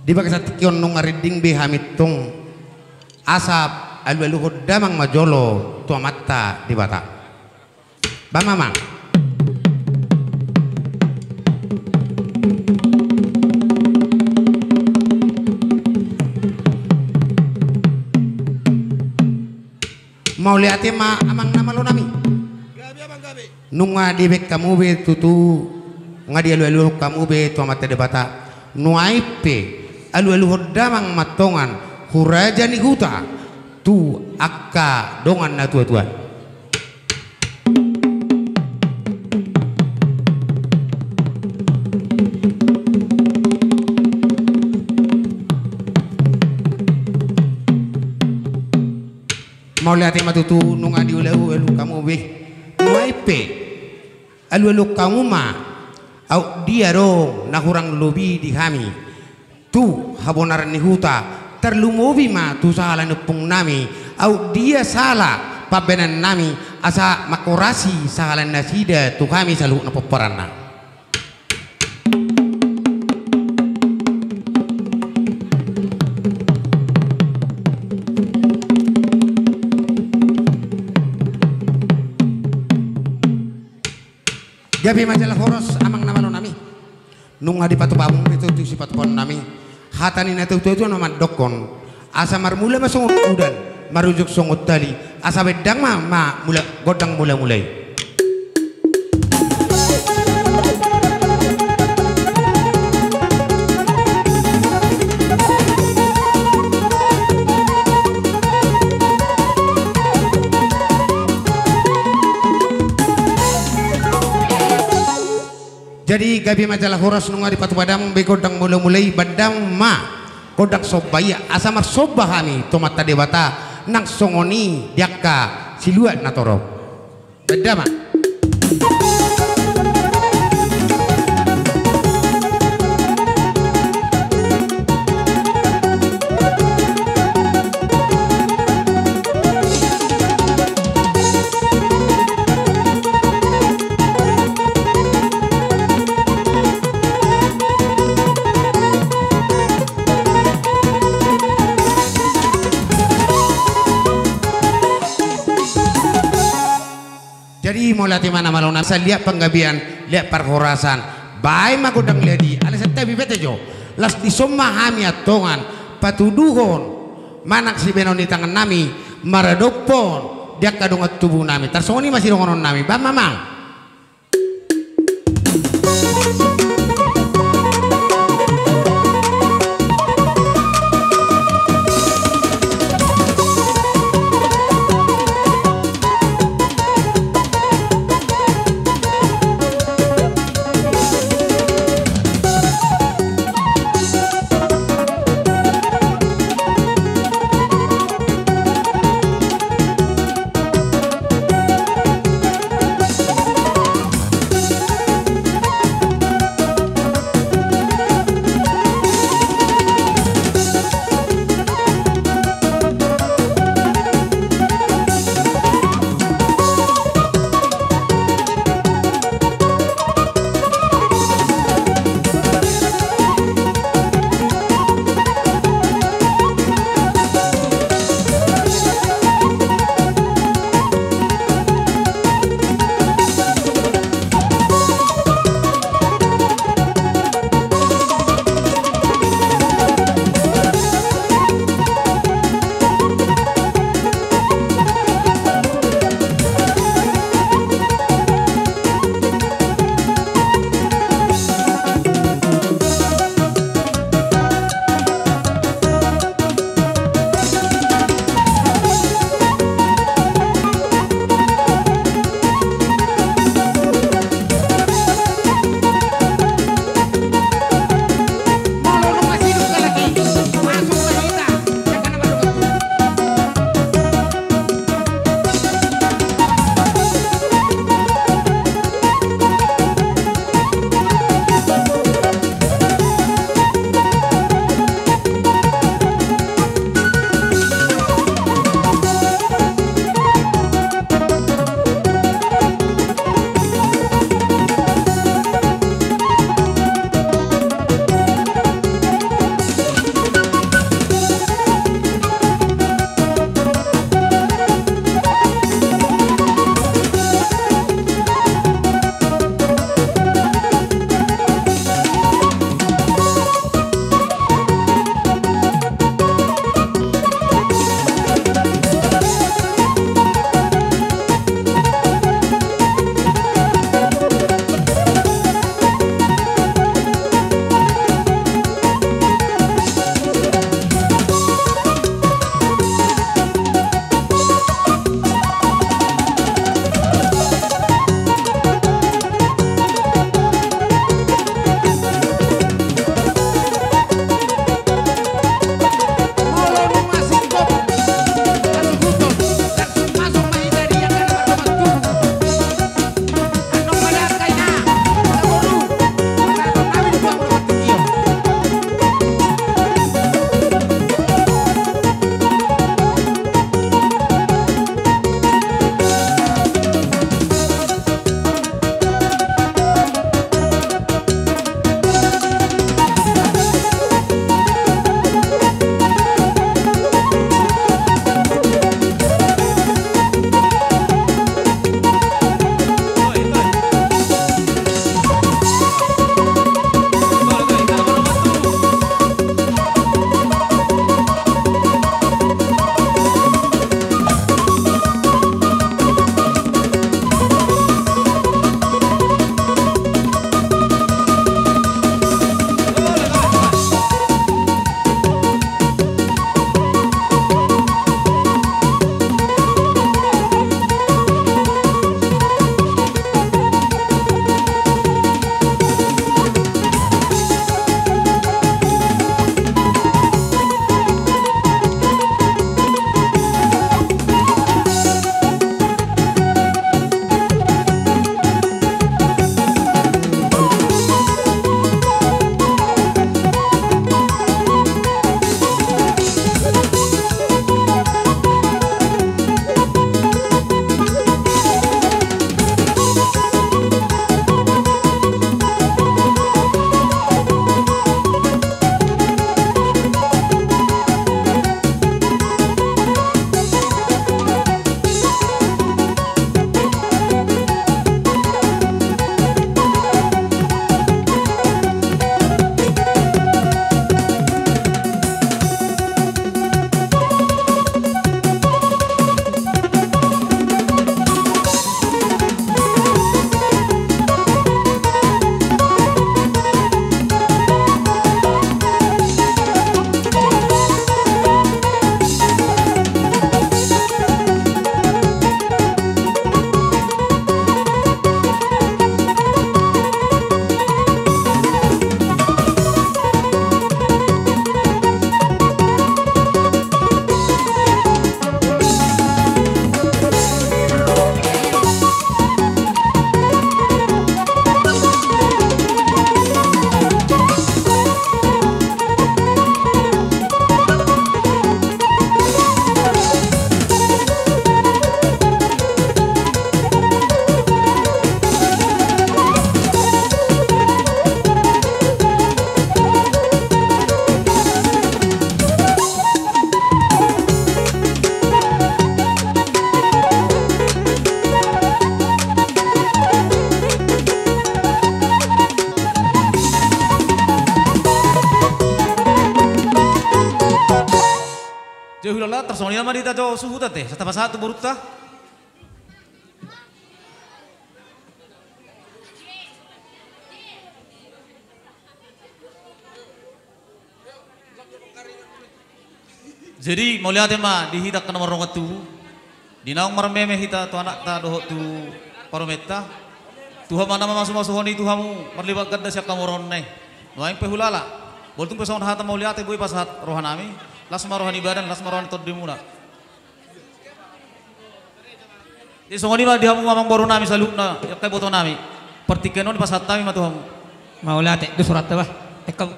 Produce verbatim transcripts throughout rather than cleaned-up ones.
Di bagasan tingki on nunga rinding be hami tong, asa alualuhon damang ma jolo tu Amanta Debata. Ba ma amang. Mauliate ma amang na malo nami. Nunga dibaen hamu be tutu, nunga dialualuhon hamu be tu Amanta Debata. Nuaeng pe alualuhon damang ma tongan tu raja ni huta, tu angka dongan na tuatua. Mauliate ma tutu nunga dialualuhon hamu be. Nuaeng pe alualuhon hamu ma, aut dia adong na hurang lobi di hami tu habonaran ni huta, tarlumobi ma tu sahala ni ompung nami, aut dia sala pambahenan nami, asa mangkorasi sahala nasida tu hami saluhut na pomparanna. Gabe ma jala horas amang na malo nami. Nunga dipatupa hamu be tutu sipatupaon nami. Hata ni na tuatua na mandokkon, asa marmula ma songon udan, marujung songon tali, asa baen damang ma, ma mula, gondang mulamula i. Jadi gabe ma jala horas, nunga dipatupa damang be gondang mulamula i, baen damang ma gondang somba i, asa marsomba hami tu Amanta Debata nang songon i di angka siluat na torop. Baen damang. Jadi mauliate ma na malo nami, asa liat panggabean, liat parhorasan, baen ma gondang liat i, alai santabi bete jo. Las dison ma hami antong patuduhon manang sibaenon ni tangan nami maradophon di angka dongan tubu nami. Tarsongon i ma sidonganon nami, ba ma amang. Jadi hulala, tarsongon i ma di hita jo suhut ate, sai tapasahat tu borunta. Jadi mauliate ma di hita angka na mardongan tubu. Di naung marmeme hita tu anakta dohot tu parumenta, Tuhan ma na mamasumasuhon i tu hamu marlipat ganda sian hamoraonna i. Nuaeng pe hulala, boi tung pe songon hata mauliate boi pasahat rohanami. Las ma roha ni badan, las ma roha ni tondimuna. Jadi songon i ma di hamu amangborunami saluhutna, angka ibotonami. Partingkian on dipasahat hami ma tu hamu. Mauliate, dos rohanta bah. Eka.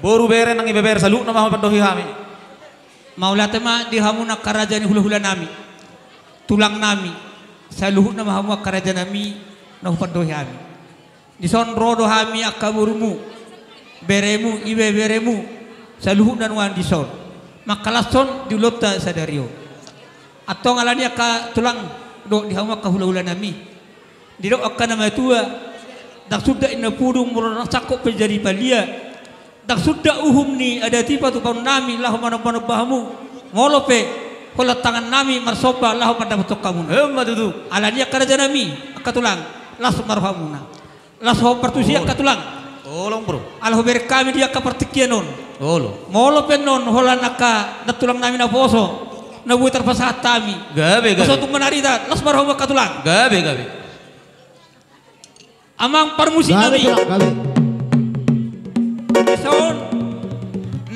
Boru, bere nang ibebere, saluhutna ma hamu pandohi hami. Mauliate ma di hamu na angka raja ni hulahulanami, tulangnami, saluhutna ma hamu angka rajanami na hupandohi hami. Dison ro do hami angka borumu, beremu, ibeberemu, saluhutna nuaeng dison mangkalashon di ulaonta sadari on. Antong alani angka tulang dohot di hamu angka hulahulanami, didok angka na matua, ndang suda inna pudung molo ndang sangkot pe jadi palia, ndang suda uhum ni adat i patupaonnami laho manombanomba hamu, molo pe holan tangannami marsomba laho mandapothon hamuna. Emma tutu. Alani angka rajanami, angka tulang, las ma rohamuna. Las ho partusi, olo, angka tulang. Olo, bro. Ala hubereng hami di angka partingkian on. Olo. Molo pe annon holan angka nantulangnami naposo na boi tarpasahat hami, gabe, gabe, boso tung manarita, las ma rohamu angka tulang. Gabe, gabe. Amang parmusiknami. Gabe, tulang, gabe. Dison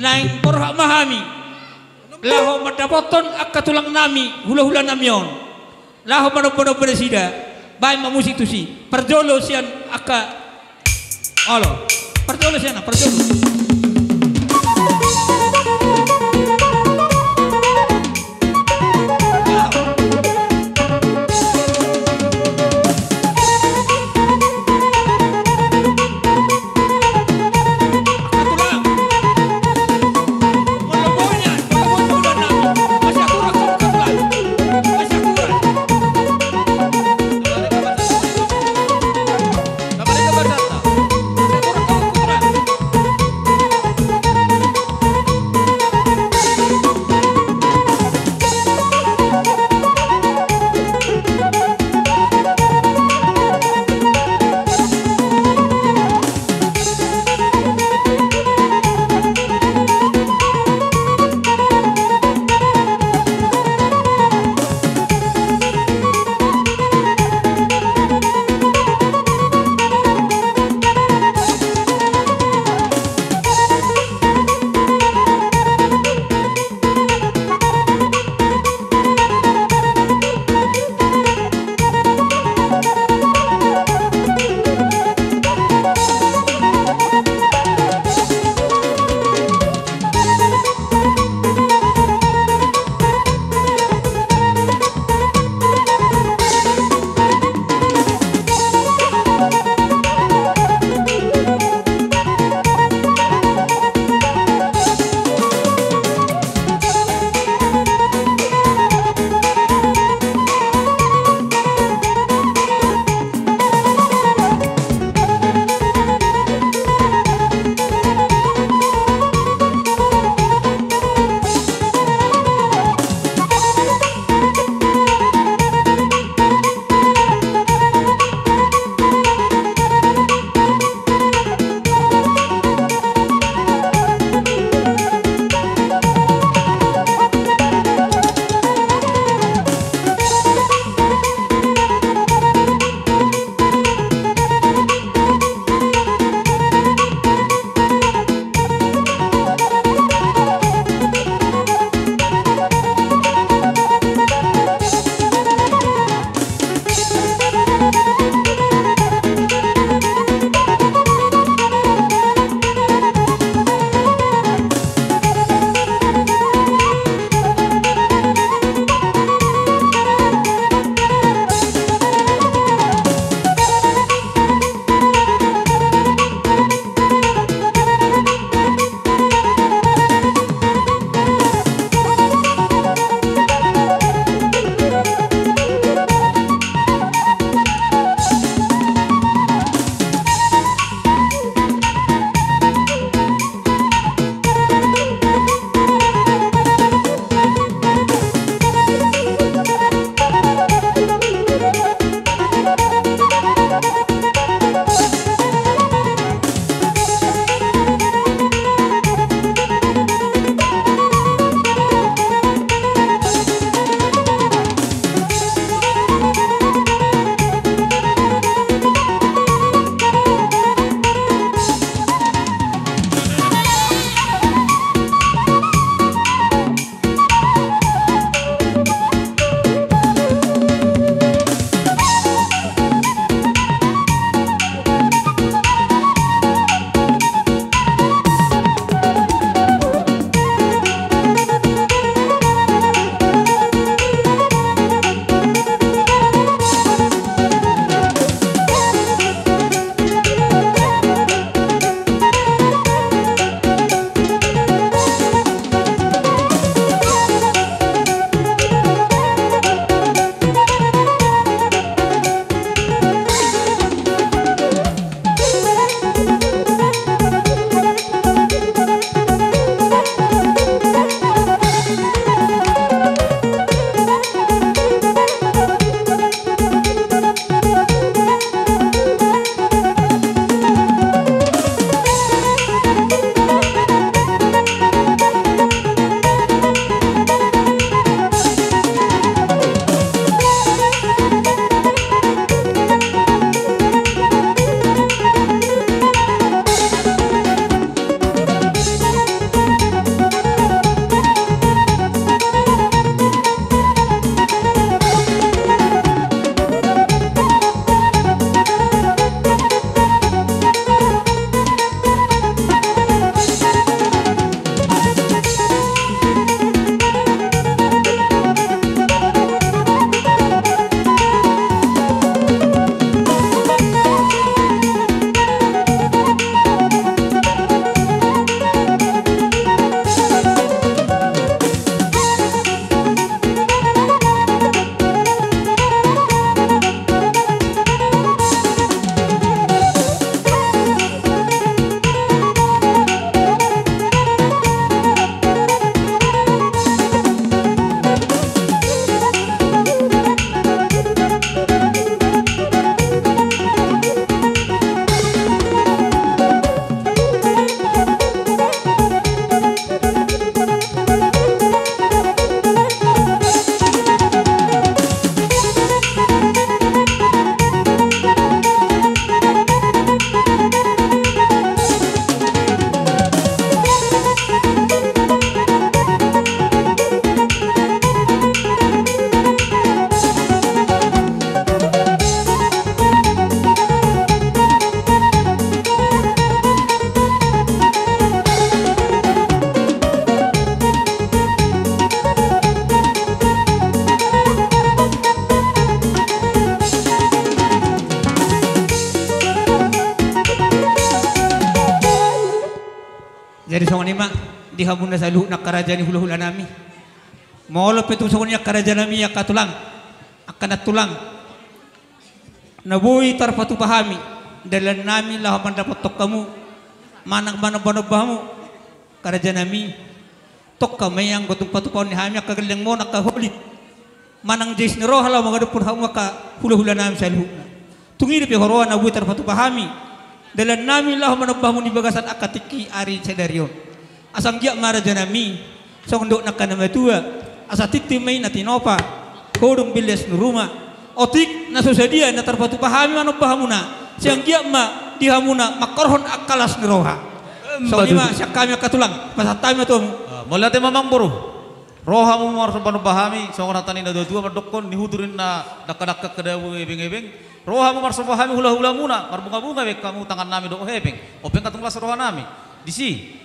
naeng borhat ma hami laho mandapothon angka tulangnami, hulahulanami on, laho manombanomba nasida. Baen ma musik tusi. Parjolo sian angka, olo, parjolo sian, parjolo. Jadi songon i ma di hamuna saluhutna angka raja ni hulahulanami. Molo pe tung songon i angka rajanami, angka tulang, angka nantulang, na boi tarpatupa hami dalannami laho mandapothon hamu manang manombanomba hamu, angka rajanami, tongka ma i anggo tung patupaon ni hami angka gellengmon, angka holit manang jais ni roha laho mangadophon hamu angka hulahulanami saluhutna. Tung i dope huroha na boi tarpatupa hami dalannami laho manomba hamu di bagasan angka tingki ari sadari on. Asa anggiat ma rajanami, songon dok ni angka na matua, asa tintin ma i na tinopa, godang billes ni ruma. Otik na so sadia na tarpatupa hami manomba hamuna, sai anggiat ma di hamuna mangkorhon angka las ni roha. Songon i ma sian hami angka tulang, pasahat hami ma tu hamu. Ah, mauliate ma amangboru. Ro hamu marsobanomba hami, songon hata ni na tuatua mandokkon, nihutur inna dangkadangka, kedabu ebeng-ebeng. Ro hamu marsomba hami hulahulamuna, marbungabunga be hamu, tangannami dohot hepeng. Ope nga tung las rohanami. Disi,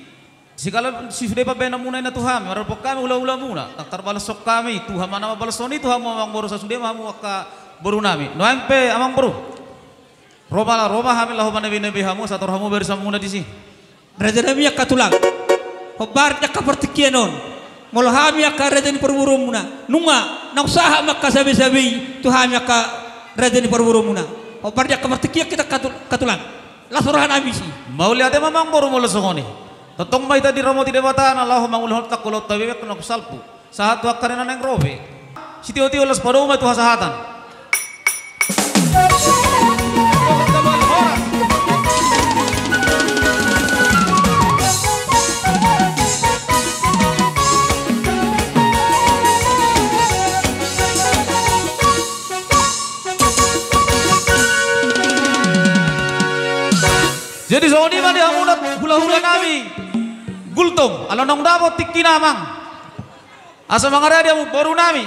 disi kala sude pambahenanmuna inna tu hami, maradophon hami hulahulamuna, ndang tarbalashon hami, Tuhan ma na mambalashon i tu hamu amangboru, sasude ma hamu angka borunami. Nuaeng pe amangboru, ro ma, ro ma hami laho manabinabei hamu, sator hamu barisanmuna disi. Rajanami angka tulang, hombar di angka partingkian on, molo hami angka raja ni parboruonmuna, nunga naung sahat ma angka sabesabei tu hami angka raja ni parboruonmuna. Hombar di angka partingkian hita angka tu-, angka tulang. Las rohanami disi. Mauliate ma amangboru molo songon i. Tongtong ma hita diramoti Debata na laho mangulahon angka ulaonta bebek na salpu. Sahat tu angka ari na naeng ro be. Sitiotio las padomu ma tu hasahatan. Jadi songon i ma di hamuna hulahulanami. Gultom, ala naung dapot tingkina amang. Asa mangaradi hamu borunami.